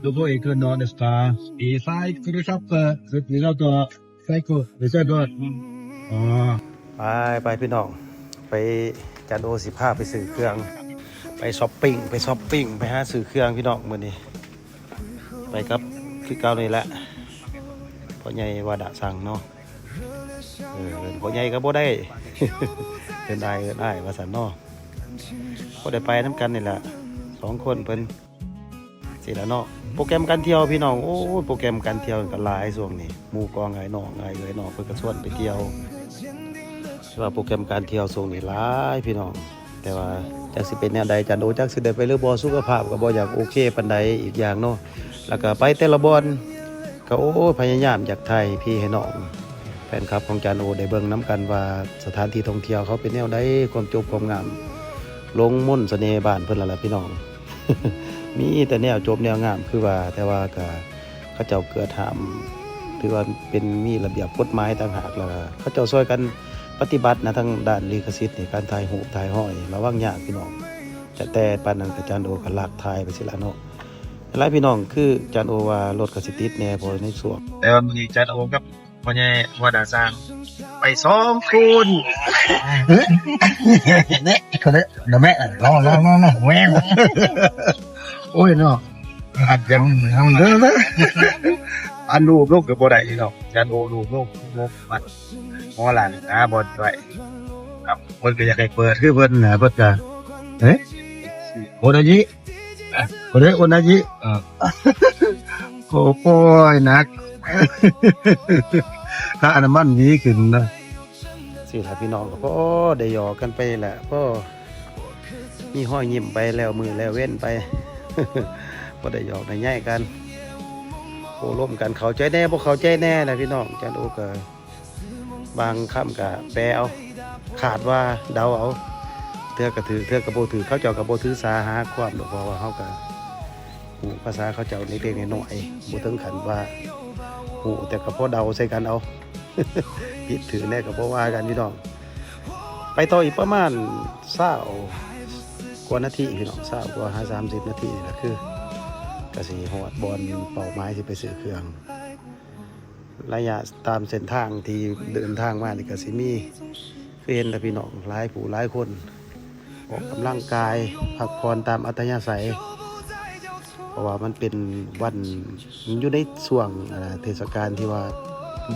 どこへ行くのですか？リサイクルショップ。リサイクル、リサイクル。ああ。 ໄປ ໄປພີ່ນ້ອງ ໄປ ຈານໂອຊິພາໄປຊື້ເຄື່ອງ ໄປຊັອບປິງ ໄປຊັອບປິງ ໄປຫາຊື້ເຄື່ອງພີ່ນ້ອງ ມື້ນີ້ ໄປກັບຄືເກົ່ານີ້ແຫຼະ ພໍ່ໃຫຍ່ວາດະຊັງເນາະ. ເອີ ເອີ້ນພໍ່ໃຫຍ່ກໍບໍ່ໄດ້ ເອີ້ນອ້າຍ ເອີ້ນອ້າຍວ່າຊັ້ນເນາະ. ກໍໄດ້ໄປນຳກັນນີ້ແຫຼະ ສອງຄົນເພິ່ນ ຊີ້ລະເນາະ. ໂປຣແກຣມການທ່ຽວພີ່ນ້ອງ ໂອ້ຍ ໂປຣແກຣມການທ່ຽວກໍຫຼາຍຊ່ວງນີ້ ໝູ່ກອງອ້າຍນ້ອງ ອ້າຍເອື້ອຍນ້ອງ ເພິ່ນກໍຊວນໄປທ່ຽວ. ແຕ່ວ່າໂປຣແກຣມການທ່ຽວຊ່ວງນີ້ຫຼາຍພີ່ນ້ອງ ແຕ່ວ່າຈັກຊິເປັນແນວໃດ ຈານໂອຈັກຊິໄດ້ໄປຫຼືບໍ່ ສຸຂະພາບກໍບໍ່ຢາກໂອເຄປານໃດອີກຢ່າງເນາະ. ແລ້ວກໍໄປແຕ່ລະບ່ອນ ກໍ ໂອ້ຍ ພະຍາຍາມຢາກຖ່າຍໃຫ້ພີ່ໃຫ້ນ້ອງ ແຟນຄລັບຂອງຈານໂອໄດ້ເບິ່ງນຳກັນວ່າ ສະຖານທີ່ທ່ອງທ່ຽວເຂົາເປັນແນວໃດ ຄວາມຈົບຄວາມງາມ ຫຼົງມົນສະເໜ່ບ້ານເພິ່ນລະລະພີ່ນ້ອງ. ມີແຕ່ແນວຈົບແນວງາມຄືວ່າ ແຕ່ວ່າກະເຂົາເຈົ້າກວດຫ້າມ ຖືວ່າເປັນ ມີລະບຽບກົດໝາຍຕ່າງຫາກ ລະເຂົາເຈົ້າຊ່ວຍກັນປະຕິບັດນະ ທາງດ້ານລິຂະສິດນີ້ ການຖ່າຍຮູບຖ່າຍຮອຍ ລະວັງຍາກພີ່ນ້ອງ. ແຕ່ ແຕ່ປານນັ້ນກະຈານໂອກະລັກຖ່າຍໄປຊີ້ລະເນາະ. ຫຼາຍພີ່ນ້ອງ ຄືຈານໂອວ່າລົດກະຊິຕິດແດ່ ເພາະໃນຊ່ວງ ແຕ່ວ່າມື້ນີ້ຈານໂອກັບ ພໍ່ໃຫຍ່ວາດາຊ່າງ ໄປສອງຄົນ ເນາະ ເນາະ ແມ່ ລອງ ລອງ ລອງ ລອງ ແມ່ ໂອ້ຍເນາະ ອັດຫຍັງເຮົາເດີ ອັນຮູບລົງກໍບໍ່ໄດ້ເນາະ ຈານໂອຮູບລົງ ລົງມັດ ໝໍລານຫາບ່ອນໄວ້ ເພິ່ນກໍຢາກໃຫ້ເປີດຄືເພິ່ນນະ ເພິ່ນກໍ ເອີ ໂອນາຈິ ອະ ໂອເດ ໂອນາຈິ ເອີ ໂອ້ຍ ໜັກ ຄ່າອະນາມັນມີຂຶ້ນນະ. ຊີ້ລະພີ່ນ້ອງ ກໍພໍໄດ້ຫຍອກກັນໄປແຫຼະ ພໍມີຮອຍຍິ້ມໄປແລ້ວມື້ແລ້ວເວັນໄປ ພໍໄດ້ຫຍອກໄດ້ໃຍກັນ ໂອ້ລົມກັນ ເຂົ້າໃຈແດ່ບໍ່ເຂົ້າໃຈແດ່ລະພີ່ນ້ອງ. ຈານໂອກໍ ບາງຄຳກະແປເອົາ ຄາດວ່າ ເດົາເອົາ ເທື່ອກະຖືກ ເທື່ອກະບໍ່ຖືກ ເຂົາເຈົ້າກະບໍ່ຖືສາຫາຄວາມດອກ ເພາະວ່າເຮົາກະຮູ້ພາສາເຂົາເຈົ້າເລັກໆນ້ອຍໆ ບໍ່ເຖິງຂັ້ນວ່າຮູ້ ແຕ່ກະພໍເດົາໃສ່ກັນເອົາ ຜິດຖືກແດ່ກະບໍ່ວ່າກັນພີ່ນ້ອງ. ໄປຕໍ່ອີກປະມານຊາວກວ່ານາທີພີ່ນ້ອງ ຊາວກວ່າຫາສາມສິບນາທີນີ້ລະ ຄືກະຊິຮອດບ່ອນເປົ້າໝາຍ ຊິໄປຊື້ເຄື່ອງ. ໄລຍະຕາມເສັ້ນທາງທີ່ເດີນທາງມານີ້ກະຊິມີ ຄືເຫັນລະພີ່ນ້ອງ ຫຼາຍຜູ້ຫຼາຍຄົນອອກກຳລັງກາຍ ພັກຜ່ອນຕາມອັດທະຍາໄສ ເພາະວ່າມັນເປັນວັນ ຢູ່ໃນຊ່ວງ ອາ ເທດສະການທີ່ວ່າ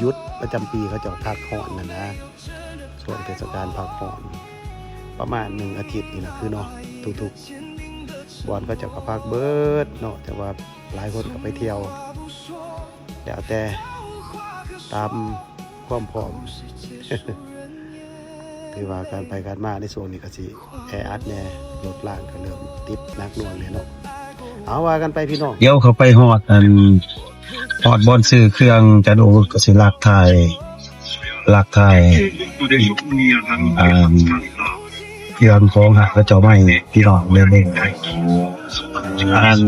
ຢຸດປະຈຳປີ ເຂົາເຈົ້າພັກຮ້ອນຫັ້ນນະ ຊ່ວງເທດສະການພັກຮ້ອນ ປະມານໜຶ່ງອາທິດນີ້ລະ ຄືເນາະ ທຸກໆບ່ອນເຂົາເຈົ້າກະພັກເບິດເນາະ ແຕ່ວ່າ ຫຼາຍຄົນກໍໄປທ່ຽວ ແລ້ວແຕ່ຕາມຄວາມພ້ອມ ຖືວ່າການໄປການມາໃນຊ່ວງນີ້ກໍຊິແອອັດແດ່ ລົດລາງກໍເລີ່ມຕິດໜັກໜ່ວງແດ່ເນາະ. ເອົາ ວ່າກັນໄປພີ່ນ້ອງ ດຽວເຂົ້າໄປຮອດ ອັນ ຮອດບ່ອນຊື້ເຄື່ອງ ຈານໂອກໍຊິລັກຖ່າຍ ລັກຖ່າຍ ອ່າ ເຄື່ອງຂອງຫາກເຂົາເຈົ້າມາໃຫ້ພີ່ນ້ອງໄດ້ເບິ່ງ ອັນ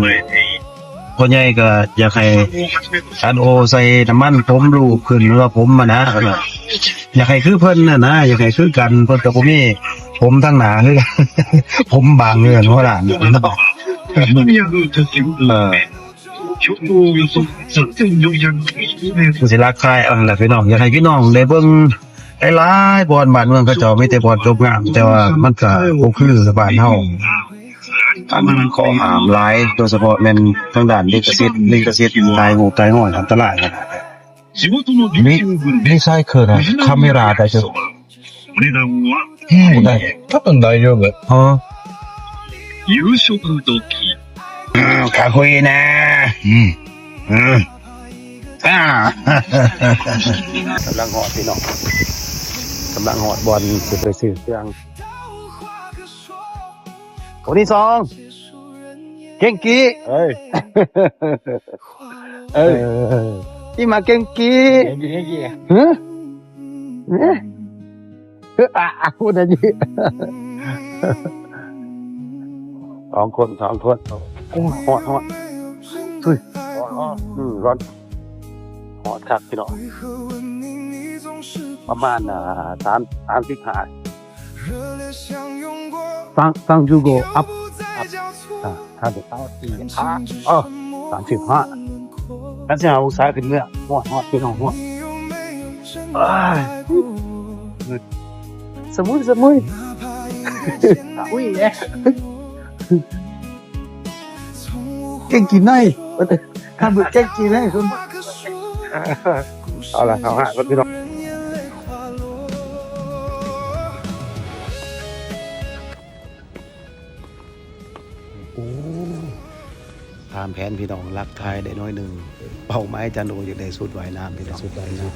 ພໍ່ໃຫຍ່ກໍຢາກໃຫ້ ອັນ ໂອ ໃສ່ນ້ຳມັນຜົມລູບຂຶ້ນ ຫຼືວ່າຜົມຫັ້ນນະ ຢາກໃຫ້ຄືເພິ່ນຫັ້ນນະ ຢາກໃຫ້ຄືກັນ ເພິ່ນກໍບໍ່ມີຜົມທາງໜ້າຄືກັນ ຜົມບາງເງິນຫົວລ້ານເນາະ ເອີ. ຄືຊິລາຄາຍເອົາຫັ້ນລະພີ່ນ້ອງ ຢາກໃຫ້ພີ່ນ້ອງໄດ້ເບິ່ງຫຼາຍໆບ່ອນ ບ້ານເມືອງເຂົາເຈົ້າມີແຕ່ບ່ອນຈົບງາມ ແຕ່ວ່າມັນກະບໍ່ຄືບ້ານເຮົາ ອັນ ຂໍ້ຫ້າມຫຼາຍ ໂດຍສະເພາະແມ່ນທາງດ້ານລິຂະສິດ ລິຂະສິດຖ່າຍຮູບຖ່າຍຮອຍອັນຕະລາຍນະ ລິ ລິໄຊເຄິນນະ ຄາເມຣາໄດ້ເດີ ອືມ ໄດ້ 多分大丈夫 ອໍ 夕食時 ອ້າວ ກະຄຸຍນະ ອືມ ອືມ ອາ ກຳລັງຮອດພີ່ນ້ອງ ກຳລັງຮອດບ່ອນຊິໄປຊື້ເຄື່ອງ ຄົນທີສອງ ເກັ່ງກີ້ ເອີຍ ເອີຍ ອີ່ມາເກັ່ງກີ້ ເກັ່ງກີ້ ເກັ່ງກີ້ ຮະ ເອີຍ ອາ ອາ ພຸດອັນນີ້ ສອງຄົນ ສອງຄົນ ໂອ້ຍ ຮອດ ຮອດ ເຮີ້ຍ ຮອດ ຮອດ ອືມ ຮ້ອນ ຮອດຄັກພີ່ນ້ອງ ປະມານ ອ່າ ສາມ ສາມສິບຫ້າ ສາມ ສາມສິບຫ້າ ອັບ ອັບ ອ່າ ຫ້າສິບຫ້າ ສີ່ ຫ້າ ເອີ. ສາມສິບຫ້າ ສາມສິບຫ້າອົງສາຂຶ້ນເມືອ ຮ້ອນ ຮ້ອນ ພີ່ນ້ອງ ຮ້ອນ ອ້າຍ ສະມຸຍ ສະມຸຍ ອຸ້ຍ ເກັ່ງກິນໄດ້ ວ່າແຕ່ ຖ້າເບິ່ງເກັ່ງກິນໄດ້ ເອົາລະ ເອົາຫາກ່ອນ ພີ່ນ້ອງ. ໂອ້ ຕາມແຜນພີ່ນ້ອງ ລັກຖ່າຍໄດ້ໜ້ອຍໜຶ່ງ ເປົ້າໝາຍອາຈານໂອຢາກໄດ້ຊຸດວ່າຍນ້ຳພີ່ນ້ອງ ຊຸດວ່າຍນ້ຳ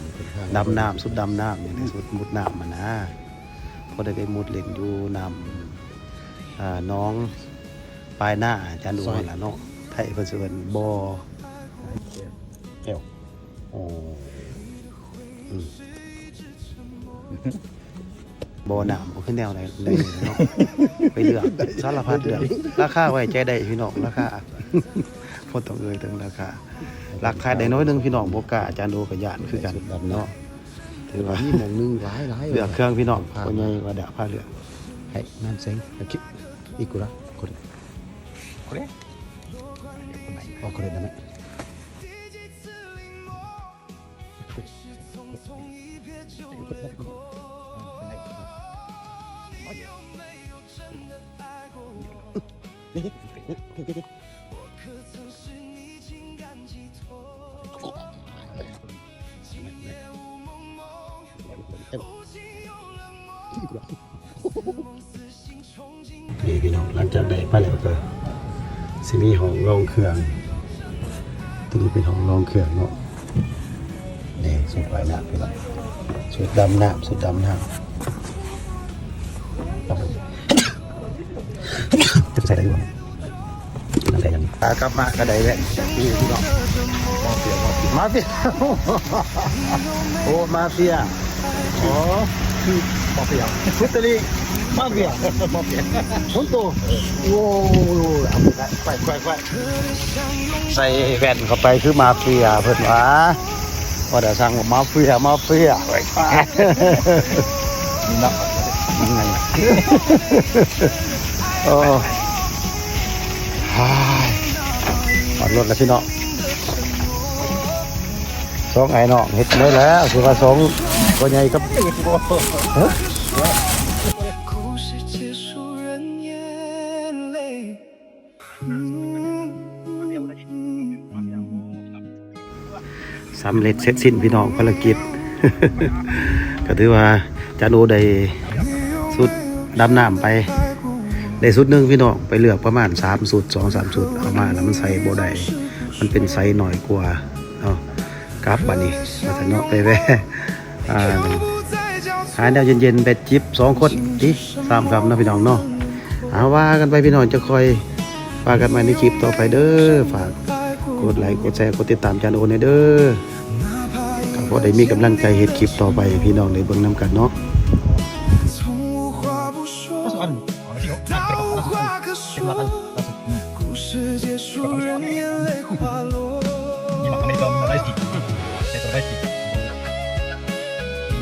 ດຳນ້ຳ ຊຸດດຳນ້ຳ ຢາກໄດ້ຊຸດມຸດນ້ຳຫັ້ນນາ ພໍໄດ້ໄປມຸດຫຼິ້ນຢູ່ນ້ຳ ອ່າ ໜອງປາຍນາອາຈານໂອຫັ້ນລະເນາະ ໄທເພິ່ນຊິເອີ້ນບໍ່ ແກ້ວ ໂອ້ ອືມ ບໍ່ນ້ຳ ບໍ່ຄືແນວໃດເນາະ ໄປເລືອກສາລະພັດເລື່ອງ ລາຄາໄວ້ໃຈໄດ້ພີ່ນ້ອງ ລາຄາ ບໍ່ຕ້ອງເອີ່ຍເຖິງລາຄາ ລັກຖ່າຍໄດ້ໜ້ອຍໜຶ່ງພີ່ນ້ອງ ບໍ່ກ້າ ອາຈານໂອກໍຢ້ານຄືກັນເນາະ ຖືວ່າມີໝ່ອງໜຶ່ງຫຼາຍໆ ເລືອກເຄື່ອງພີ່ນ້ອງ ພໍ່ໃຫຍ່ວ່າດາພາເລືອກ ໃຫ້ນ້ຳແສງ ໂອເຄ いくら？これ。これ？あ、これだね。ນີ້ພີ່ນ້ອງ ຫຼັງຈາກໄດ້ມາແລ້ວກໍຊິມີຫ້ອງລອງເຄື່ອງ ຕົວນີ້ເປັນຫ້ອງລອງເຄື່ອງເນາະ ນີ້ຊຸດວ່າຍນ້ຳພີ່ນ້ອງ ຊຸດດຳນ້ຳ ຊຸດດຳນ້ຳ ຈັກໃສ່ໄດ້ຢູ່ບໍ່ ນ້ຳໃສ່ຍັງ ຂາກັບມາກໍໄດ້ແວະ ນີ້ພີ່ນ້ອງ ມາເຟຍ ມາເຟຍ ໂອ້ ມາເຟຍ ໂອ້ ມາເຟຍ ພຸດຕະລີ ມາເຟຍ ມາເຟຍ ຄົນໂຕ ໂອ້ ເອົາໄປ ໄປ ໄປ ໃສ່ແວ່ນເຂົ້າໄປຄືມາເຟຍ ເພິ່ນວ່າ ວ່າແຕ່ສັ່ງວ່າມາເຟຍ ມາເຟຍ ເນາະ ໂອ້ ຮອດລົດແລ້ວພີ່ນ້ອງ ສອງອ້າຍນ້ອງເຮັດໄດ້ແລ້ວ ຄືວ່າສອງພໍ່ໃຫຍ່ກັບ ຮະ ສຳເລັດເສັດສິ້ນພີ່ນ້ອງ ພາລະກິດ ກໍຖືວ່າຈານໂອໄດ້ຊຸດດຳນ້ຳໄປ ໄດ້ຊຸດໜຶ່ງພີ່ນ້ອງ ໄປເລືອກປະມານສາມຊຸດ ສອງສາມຊຸດ ເອົາມາແລ້ວມັນໃສ່ບໍ່ໄດ້ ມັນເປັນໄຊນ້ອຍກວ່າເນາະ ກັບບາດນີ້ ວ່າຊັ້ນເນາະ ໄປແວ່ ອ່າ ຫາແນວເຢັນໆ ແບບຈິບສອງຄົນຕິ ສາມຄຳເນາະພີ່ນ້ອງເນາະ ເອົາ ວ່າກັນໄປພີ່ນ້ອງ ຈະຄ່ອຍວ່າກັນໃໝ່ໃນຄລິບຕໍ່ໄປເດີ ຝາກກົດໄລ ກົດແຊ ກົດຕິດຕາມຈານໂອແດ່ເດີ ກໍພໍໄດ້ມີກຳລັງໃຈເຮັດຄລິບຕໍ່ໄປໃຫ້ພີ່ນ້ອງໄດ້ເບິ່ງນຳກັນເນາະ.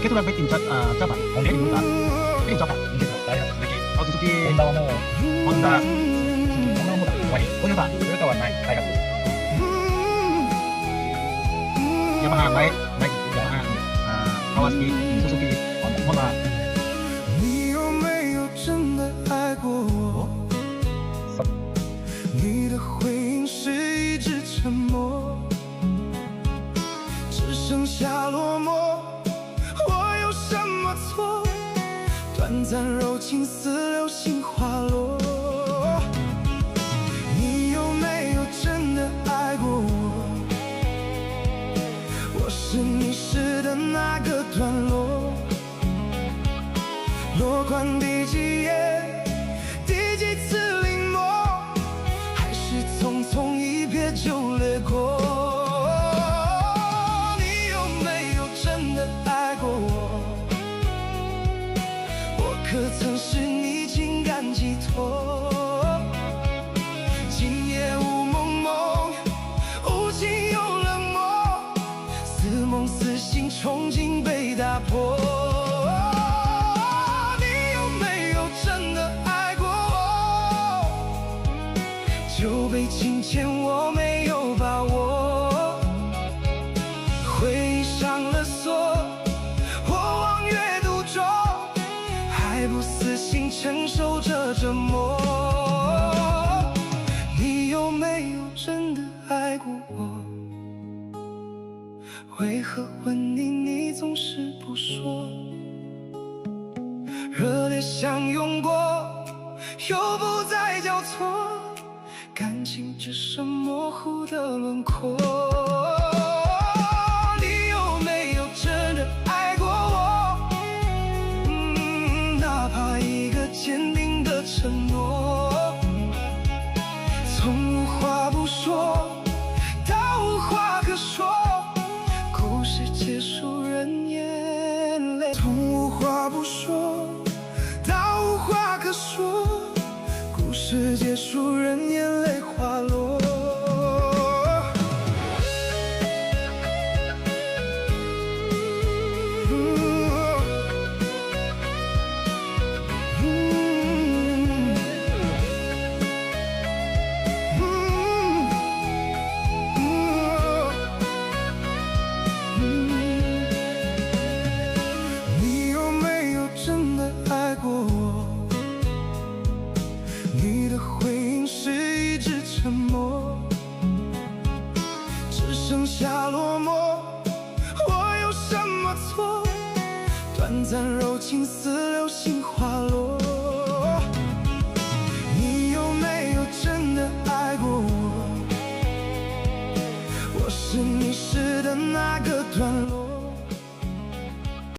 ケトラが入ってんちゃ、あ、ちゃうか。入れていいんだ。入れていいんちゃうか。入れていい。あ、ススキ。ホンダはもう、ホンダ。ホンダはもう終わり。トヨタ、トヨタはない。はい。ヤマハ、マイ、マイ、ヤマハ、あ、川崎、ススキ、ホンダ、ホンダ。你有没有真的爱过我？你的回应是一直沉默。 只剩下落寞，我有什么错？短暂柔情似流星滑落。你有没有真的爱过我？我是迷失的那个段落。 落款第几页，第几次临摹，还是匆匆一瞥就略过？你有没有真的爱过我？我可曾是你情感寄托？今夜雾蒙蒙，无情又冷漠。 似梦似醒，憧憬被打破。你有没有真的爱过我？酒杯倾前，我没有把爱过我？为何问你，你总是不说？热烈相拥过，又不再交错，感情只剩模糊的轮廓。你有没有真的爱过我？嗯，哪怕一个坚定的承诺。从无话不说到无话可说，故事结束，人眼泪。从无话不说到无话可说，故事结束，人眼泪滑落。你有没有真的爱过我？你的回应是一直沉默，只剩下落寞。我有什么错？短暂柔情似流星